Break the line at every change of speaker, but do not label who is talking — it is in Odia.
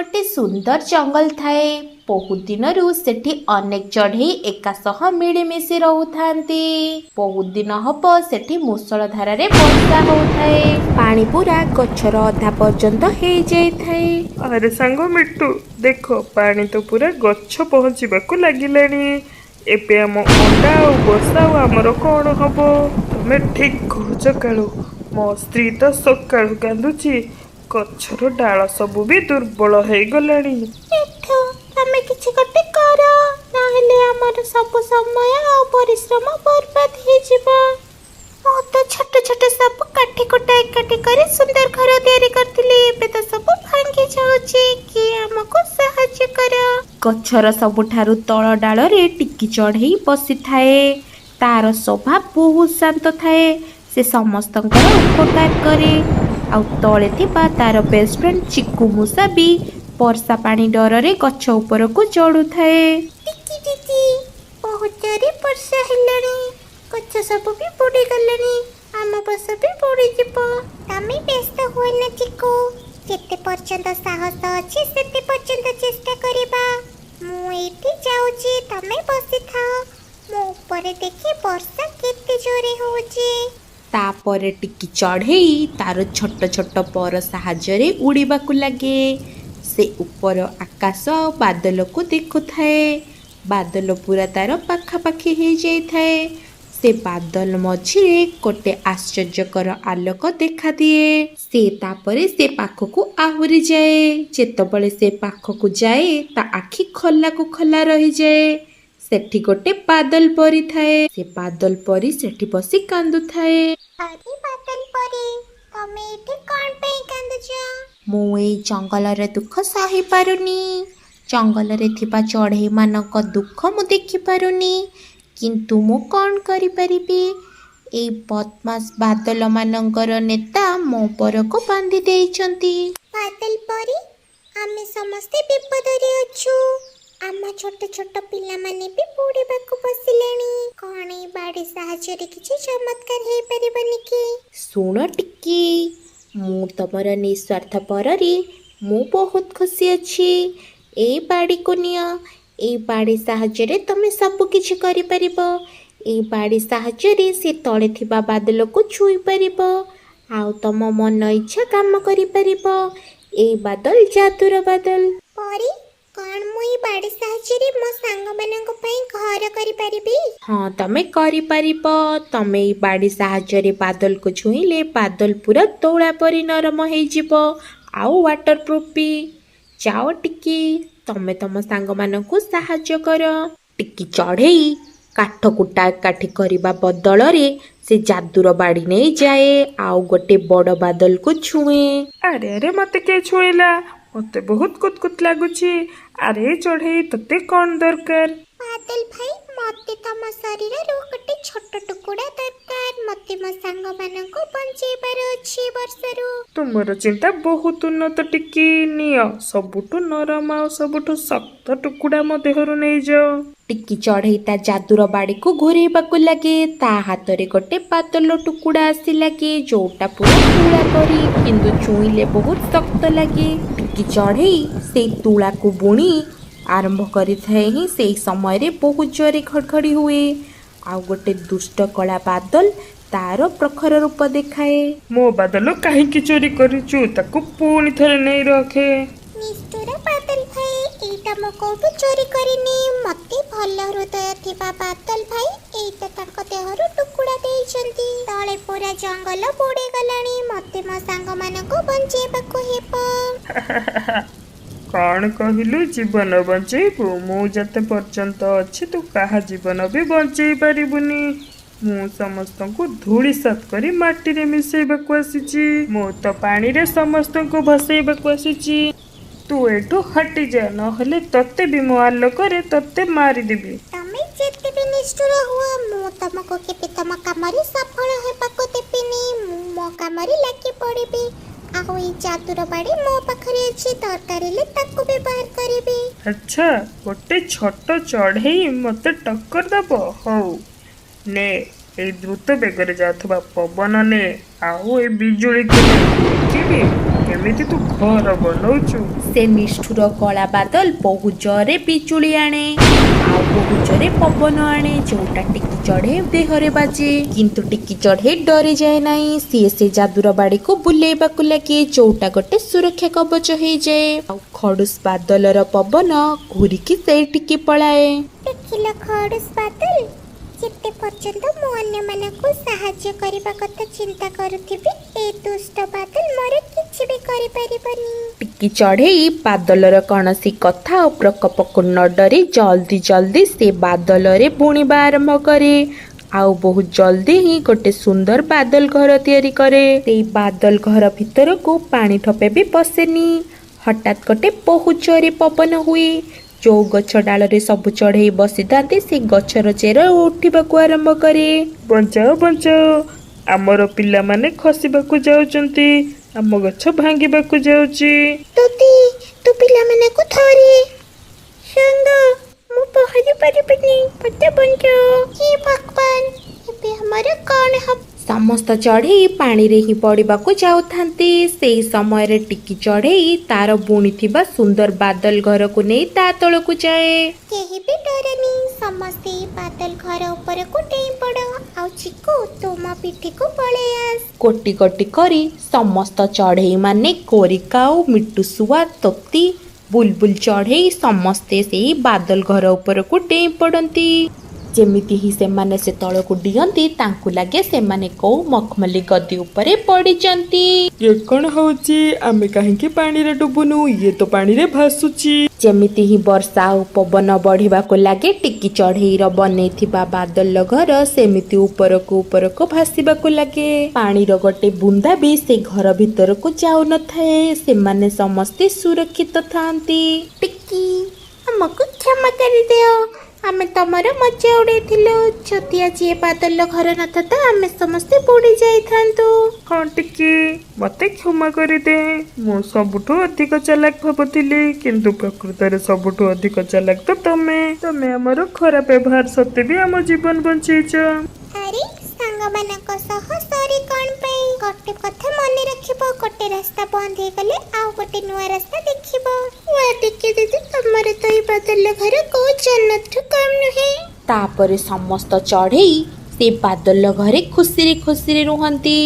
ଗୋଟେ ସୁନ୍ଦର ଜଙ୍ଗଲ ଥାଏ। ବହୁତ ଦିନରୁ ସେଠି ଅନେକ ଚଢ଼େଇ ଏକା ସହ ମିଳିମିଶି ରହୁଥାନ୍ତି। ବହୁତ ଦିନ ହବ ସେଠି ମୂଷଳ ଧାରାରେ ବର୍ଷା ହଉଥାଏ। ପାଣି ପୁରା ଗଛର ଅଧା ପର୍ଯ୍ୟନ୍ତ ହେଇଯାଇଥାଏ।
ଆରେ ସାଙ୍ଗ ମିଟୁ, ଦେଖ, ପାଣି ତ ପୁରା ଗଛ ପହଞ୍ଚିବାକୁ ଲାଗିଲାଣି। ଏବେ ଆମ ଅଣ୍ଡା ଆଉ ବସା ଆଉ ଆମର କ'ଣ ହବ? ତମେ ଠିକ୍ କହୁଛ କାଳୁ। ମୋ ସ୍ତ୍ରୀ ତ ସକାଳୁ କାନ୍ଦୁଛି। ଗଛର ଡାଳ ସବୁ ବି ଦୁର୍ବଳ ହେଇଗଲାଣି।
ମିଠୁ, ତମେ କିଛି ଗୋଟେ କର, ନହେଲେ ଆମର ସବୁ ସମୟ ଆଉ ପରିଶ୍ରମ ବର୍ବାଦ ହେଇଯିବ। ମୁଁ ତ ଛୋଟ ଛୋଟ ସବୁ କାଠି କୁଟା ଏକାଠି କରି ସୁନ୍ଦର ଘର ତିଆରି କରିଥିଲି, ଏବେ ତ ସବୁ ଭାଙ୍ଗି ଯାଉଛି। କିଏ ଆମକୁ ସାହାଯ୍ୟ କର। ଗଛର ସବୁଠାରୁ ତଳ ଡାଳରେ ଟିକି ଚଢ଼େଇ ବସିଥାଏ। ତାର ସ୍ୱଭାବ ବହୁତ ଶାନ୍ତ ଥାଏ। ସେ ସମସ୍ତଙ୍କର ଉପକାର କରେ। ଆଉ ତଳେ ଥିବା ତାର ବେଷ୍ଟ ଫ୍ରେଣ୍ଡ ଚିକୁ ମୂଷା ବି ବର୍ଷା ପାଣି ଡରରେ ଗଛ ଉପରକୁ ଚଢୁଥାଏ। ଟିକି ଦିଦି, ବହୁତ ଜୋରେ ବର୍ଷା ହେଲାଣି, ଗଛ ସବୁ ବି ବୁଡ଼ିଗଲାଣି, ଆମ ବସା ବି ବୁଡ଼ିଯିବ।
ତମେ ବ୍ୟସ୍ତ ହୁଅନା ଚିକୁ, ଯେତେ ପର୍ଯ୍ୟନ୍ତ ସାହସ ଅଛି ସେତେ ପର୍ଯ୍ୟନ୍ତ ଚେଷ୍ଟା କରିବା। ମୁଁ ଏଇଠି ଯାଉଛି, ତମେ ବସିଥାଅ। ମୁଁ ଉପରେ ଦେଖି ବର୍ଷା କେତେ ଜୋରେ ହଉଛି।
ତାପରେ ଟିକି ଚଢ଼େଇ ତାର ଛୋଟ ଛୋଟ ପର ସାହାଯ୍ୟରେ ଉଡ଼ିବାକୁ ଲାଗେ। ସେ ଉପର ଆକାଶ ଆଉ ବାଦଲକୁ ଦେଖୁଥାଏ। ବାଦଲ ପୁରା ତାର ପାଖାପାଖି ହେଇଯାଇଥାଏ। ସେ ବାଦଲ ମଝିରେ ଗୋଟେ ଆଶ୍ଚର୍ଯ୍ୟକର ଆଲୋକ ଦେଖାଦିଏ। ସେ ତାପରେ ସେ ପାଖକୁ ଆହୁରି ଯାଏ। ଯେତେବେଳେ ସେ ପାଖକୁ ଯାଏ, ତା ଆଖି ଖୋଲାକୁ ଖୋଲା ରହିଯାଏ। ସେଠି ଗୋଟେ ବାଦଲ ପରି ଥାଏ। ସେ ବାଦଲ ପରି ସେଠି ବସି କାନ୍ଦୁଥାଏ।
ଆରେ ବାଦଲ ପରି, ତମେ ଏଇଠି କଣ ପାଇଁ କାନ୍ଦୁଛ?
ମୁଁ ଏଇ ଜଙ୍ଗଲର ଦୁଃଖ ସହିପାରୁନି। ଜଙ୍ଗଲରେ ଥିବା ଚଢ଼େଇମାନଙ୍କ ଦୁଃଖ ମୁଁ ଦେଖିପାରୁନି। କିନ୍ତୁ ମୁଁ କ'ଣ କରିପାରିବି? ଏଇ ବଦମାସ ବାଦଲମାନଙ୍କର ନେତା ମୋ ପରକୁ ବାନ୍ଧି ଦେଇଛନ୍ତି।
ବାଦଲ ପରି, ଆମେ ସମସ୍ତେ ବିପଦରେ ଅଛୁ। ଆମ ଛୋଟ ଛୋଟ ପିଲାମାନେ ବି ବୁଡ଼ିବାକୁ ବସିଲେଣି। କଣ ଏଇ ବାଡ଼ି ସାହାଯ୍ୟରେ କିଛି ଚମତ୍କାର ହେଇପାରିବନି କି?
ଶୁଣ ଟିକି, ମୁଁ ତମର ନିସ୍ୱାର୍ଥ ପରରେ ମୁଁ ବହୁତ ଖୁସି ଅଛି। ଏଇ ବାଡ଼ିକୁ ନିଅ। ଏଇ ବାଡ଼ି ସାହାଯ୍ୟରେ ତମେ ସବୁ କିଛି କରିପାରିବ। ଏଇ ବାଡ଼ି ସାହାଯ୍ୟରେ ସେ ତଳେ ଥିବା ବାଦଲକୁ ଛୁଇଁ ପାରିବ ଆଉ ତମ ମନ ଇଚ୍ଛା କାମ କରିପାରିବ। ଏଇ ବାଦଲ ଯାଦୁର ବାଦଲ।
ପରି, କଣ ମୁଁ ଏଇ ବାଡ଼ି ସାହାଯ୍ୟରେ ମୋ ସାଙ୍ଗମାନଙ୍କ ପାଇଁ ଘର କରିପାରିବି?
ହଁ, ତମେ କରିପାରିବ। ତମେ ଏଇ ବାଡ଼ି ସାହାଯ୍ୟରେ ବାଦଲକୁ ଛୁଇଁଲେ ବାଦଲ ପୁରା ତୁଳା ପରି ନରମ ହେଇଯିବ ଆଉ ୱାଟର ପ୍ରୁଫ୍ ବି। ଯାଅ ଟିକି, ତମେ ତମ ସାଙ୍ଗମାନଙ୍କୁ ସାହାଯ୍ୟ କର। ଟିକି ଚଢ଼େଇ କାଠ କୁଟା ଏକାଠି କରିବା ବଦଳରେ ସେ ଯାଦୁର ବାଡ଼ି ନେଇ ଯାଏ ଆଉ ଗୋଟେ ବଡ଼ ବାଦଲକୁ ଛୁଏଁ।
ଆରେ ଆରେ, ମତେ କିଏ ଛୁଇଁଲା? ମତେ ବହୁତ କୁତକୁତ ଲାଗୁଛି। ଆରେ ଚଢ଼େଇ, ତତେ କ'ଣ ଦରକାର?
ବାଦଲ ଭାଇ, ମତେ ତମ ଶରୀରରୁ ଗୋଟେ ଛୋଟ ଟୁକୁଡ଼ା ଦରକାର। ମତେ ମୋ ସାଙ୍ଗମାନଙ୍କୁ ବଞ୍ଚେଇବାର ଅଛି ବର୍ଷାରୁ।
ତୁମର ଚିନ୍ତା ବହୁତ ଉନ୍ନତ ଟିକି। ନିଅ, ସବୁଠୁ ନରମ ଆଉ ସବୁଠୁ ଶକ୍ତ ଟୁକୁଡ଼ା ମୋ ଦେହରୁ ନେଇଯାଅ।
ଟିକି ଚଢ଼େଇ ତା ଯାଦୁର ବାଡ଼ିକୁ ଘୁରେଇବାକୁ ଲାଗେ। ତା ହାତରେ ଗୋଟେ ବାଦଲ ଟୁକୁଡ଼ା ଆସିଲା କି, ଯୋଉଟା ପୁରା ତୁଳା ପରି, କିନ୍ତୁ ଛୁଇଁଲେ ବହୁତ ଶକ୍ତ ଲାଗେ। ଟିକି ଚଢ଼େଇ ସେଇ ତୁଳାକୁ ବୁଣି ଆରମ୍ଭ କରିଥାଏ ହିଁ ସେଇ ସମୟରେ ବହୁତ ଜୋରେ ଘଡ଼ଘଡ଼ି ହୁଏ ଆଉ ଗୋଟେ ଦୁଷ୍ଟ କଳା ବାଦଲ ତାର ପ୍ରଖର ରୂପ ଦେଖାଏ।
ମୋ ବାଦଲ କାହିଁକି ଚୋରି କରିଛୁ? ତାକୁ ପୁଣି ଥରେ ନେଇ ରଖେ।
ନିଷ୍ଠୁର ବାଦଲ ଭାଇ, ଏଇଟା ମୁଁ କୋଉଠୁ ଚୋରି କରିନି। ମତେ ଭଲ ହୃଦୟ ଥିବା ବାଦଲ ଭାଇ ଏଇଟା ତାଙ୍କ ଦେହରୁ ଟୁକୁଡ଼ା ଦେଇଛନ୍ତି। ତଳେ ପୁରା ଜଙ୍ଗଲ ବୁଡ଼ିଗଲାଣି, ମତେ ମୋ ସାଙ୍ଗମାନଙ୍କୁ ବଞ୍ଚେଇବାକୁ ହେବ।
କ'ଣ କହିଲୁ? ଜୀବନ ବଞ୍ଚେଇବୁ? ମୁଁ ଯେତେ ପର୍ଯ୍ୟନ୍ତ ଅଛି, ତୁ କାହା ଜୀବନ ବି ବଞ୍ଚେଇ ପାରିବୁନି। ମୁଁ ସମସ୍ତଙ୍କୁ ଧୂଳିସାତ କରି ମାଟିରେ ମିଶେଇବାକୁ ଆସିଛି। ମୁଁ ତ ପାଣିରେ ସମସ୍ତଙ୍କୁ ଭସେଇବାକୁ ଆସିଛି। ତୁ ଏଠୁ ହଟିଯା, ନହେଲେ ତତେ ବି ମୋ ଆଲୋକରେ ତତେ ମାରିଦେବି।
ତମେ ଯେତେ ବି ନିଷ୍ଠୁର ହୁଅ, ମୁଁ ତମକୁ କେବେ ତମ କାମରେ ସଫଳ ହେବାକୁ ଦେବିନି। ମୁଁ ମୋ କାମରେ ଲାଗି ପଡ଼ିବି। ଆଉ ଏଇ ଯାଦୁର ବାଡ଼ି ମୋ ପାଖରେ ଅଛି, ଦରକାର ହେଲେ ତାକୁ ବ୍ୟବହାର କରିବି।
ଆଚ୍ଛା, ଗୋଟେ ଛୋଟ ଚଢ଼େଇ ମତେ ଟକ୍କର ଦବ? ହଉ ନେ, ଏଇ ଦ୍ରୁତ ବେଗରେ ଯାଉଥିବା ପବନ ନେ ଆଉ ଏ ବିଜୁଳିକୁ ନେ। ଦେଖିବି କେମିତି ତୁ ଘର ବନଉଛୁ।
ସେ ନିଷ୍ଠୁର କଳା ବାଦଲ ବହୁତ ଜୋରରେ ବିଜୁଳି ଆଣେ ଆଉ ବହୁତ ଜୋରେ ପବନ ଆଣେ, ଯୋଉଟା ଟିକି ଚଢ଼େଇ ଦେହରେ ବାଜେ। କିନ୍ତୁ ଟିକି ଚଢ଼େଇ ଡରିଯାଏ ନାହିଁ। ସିଏ ସେ ଯାଦୁର ବାଡ଼ିକୁ ବୁଲେଇବାକୁ ଲାଗେ, ଯୋଉଟା ଗୋଟେ ସୁରକ୍ଷା କବଚ ହେଇଯାଏ। ଆଉ ଖଡୁସ ବାଦଲର ପବନ ଘୁରିକି ସେଇଠିକି ପଳାଏ।
ଦେଖିଲ ଖଡୁସ ବାଦଲ, ଯେତେ ପର୍ଯ୍ୟନ୍ତ ମୁଁ ଅନ୍ୟମାନଙ୍କୁ ସାହାଯ୍ୟ କରିବା କଥା ଚିନ୍ତା କରୁଥିବି, ଏ ଦୁଷ୍ଟ ବାଦଲ ମୋର କିଛି ବି କରିପାରିବନି।
ଟିକି ଚଢ଼େଇ ବାଦଲର କୌଣସି କଥା ଆଉ ପ୍ରକୋପକୁ ନ ଡରି ଜଲ୍ଦି ଜଲ୍ଦି ସେ ବାଦଲରେ ବୁଣିବା ଆରମ୍ଭ କରେ ଆଉ ବହୁତ ଜଲ୍ଦି ହିଁ ଗୋଟେ ସୁନ୍ଦର ବାଦଲ ଘର ତିଆରି କରେ। ସେଇ ବାଦଲ ଘର ଭିତରକୁ ପାଣି ଠୋପେ ବି ପଶେନି। ହଠାତ୍ ଗୋଟେ ବହୁତ ଜୋରେ ପବନ ହୁଏ। ଯୋଉ ଗଛ ଡାଳରେ ସବୁ ଚଢ଼େଇ ବସିଥାନ୍ତି, ସେ ଗଛର ଚେର ଉଠିବାକୁ ଆରମ୍ଭ କରେ।
ବଞ୍ଚାଅ, ବଞ୍ଚାଅ, ଆମର ପିଲାମାନେ ଖସିବାକୁ ଯାଉଛନ୍ତି, ଆମ ଗଛ ଭାଙ୍ଗିବାକୁ ଯାଉଛି।
ତୋତି, ତୁ ପିଲାମାନଙ୍କୁ ଧରେ। ସାଙ୍ଗ, ମୁଁ ପହଁରି ପାରିବିନି, ମତେ ବଞ୍ଚାଅ।
ହେ ଭଗବାନ, ଏବେ ଆମର କଣ ହବ?
ସମସ୍ତ ଚଢ଼େଇ ପାଣିରେ ହିଁ ପଡ଼ିବାକୁ ଯାଉଥାନ୍ତି। ସେଇ ସମୟରେ ଟିକି ଚଢ଼େଇ ତାର ବୁଣିଥିବା ସୁନ୍ଦର ବାଦଲ ଘରକୁ ନେଇ ତା ତଳକୁ ଯାଏ।
କେହି ବି ଡରନି, ସମସ୍ତେ ଏଇ ବାଦଲ ଘର ଉପରକୁ ଡେଇଁ ପଡ଼। ଆଉ ଚିକୁ, ତୁ ମୋ ପିଠିକୁ ପଳେଇ ଆସ।
ଗୋଟି ଗୋଟି କରି ସମସ୍ତ ଚଢ଼େଇମାନେ, କୋରିକାଉ, ମିଟୁ ଶୁଆ, ତୋତି, ବୁଲବୁଲ ଚଢ଼େଇ ସମସ୍ତେ ସେଇ ବାଦଲ ଘର ଉପରକୁ ଡେଇଁ ପଡ଼ନ୍ତି। ଯେମିତି ହିଁ ସେମାନେ ସେ ତଳକୁ ଡିଅନ୍ତି, ତାଙ୍କୁ ଲାଗେ ସେମାନେ କୋଉ ମଖମଲି ଗଦି ଉପରେ ପଡ଼ିଛନ୍ତି।
ଇଏ କଣ ହଉଛି? ଆମେ କାହିଁକି ପାଣିରେ ଡୁବୁନୁ? ଇଏ ତ ପାଣିରେ ଭାସୁଛି।
ଯେମିତି ହିଁ ବର୍ଷା ଆଉ ପବନ ବଢ଼ିବାକୁ ଲାଗେ, ଟିକି ଚଢ଼େଇର ବନେଇଥିବା ବାଦଲ ଘର ସେମିତି ଉପରକୁ ଉପରକୁ ଭାସିବାକୁ ଲାଗେ। ପାଣିର ଗୋଟେ ବୁନ୍ଦା ବି ସେ ଘର ଭିତରକୁ ଯାଉନଥାଏ। ସେମାନେ ସମସ୍ତେ ସୁରକ୍ଷିତ ଥାଆନ୍ତି। ଟିକି, ଆମକୁ କ୍ଷମା କରିଦିଅ, ଆମେ ତମର ମଜା ଉଡ଼େଇଥିଲୁ। ଯଦି ଆଜି ଏ ବାଦଲ ଘର ନଥାନ୍ତା, ଆମେ ସମସ୍ତେ ବୁଡ଼ି ଯାଇଥାନ୍ତୁ।
ହଁ ଟିକି, ମତେ କ୍ଷମା କରିଦେ। ମୁଁ ସବୁଠୁ ଅଧିକ ଚାଲାକ ଭାବୁଥିଲି, କିନ୍ତୁ ପ୍ରକୃତରେ ସବୁଠୁ ଅଧିକ ଚାଲାକ ତ ତମେ। ତମେ ଆମର ଖରାପ ବ୍ୟବହାର ସତ୍ତ୍ୱେ ବି ଆମ ଜୀବନ ବଞ୍ଚେଇଛ।
ଆରେ, ସାଙ୍ଗମାନଙ୍କ ସହ ସରି କଣ ପାଇଁ? ଗୋଟେ କଥା ମନେ ରଖିବ, ଗୋଟେ ରାସ୍ତା ବନ୍ଦ ହେଇଗଲେ ଆଉ ଗୋଟେ ନୂଆ ରାସ୍ତା ଦେଖିବ।
ୱା ଟିକି ଦିଦି, ତମର ତ ଏଇ ବାଦଲ ଘର କୋଉ ଜନ୍ନତଠୁ କମ୍ ନୁହେଁ। ତାପରେ ସମସ୍ତ ଚଢ଼େଇ ସେ ବାଦଲ ଘରେ ଖୁସିରେ ଖୁସିରେ ରୁହନ୍ତି।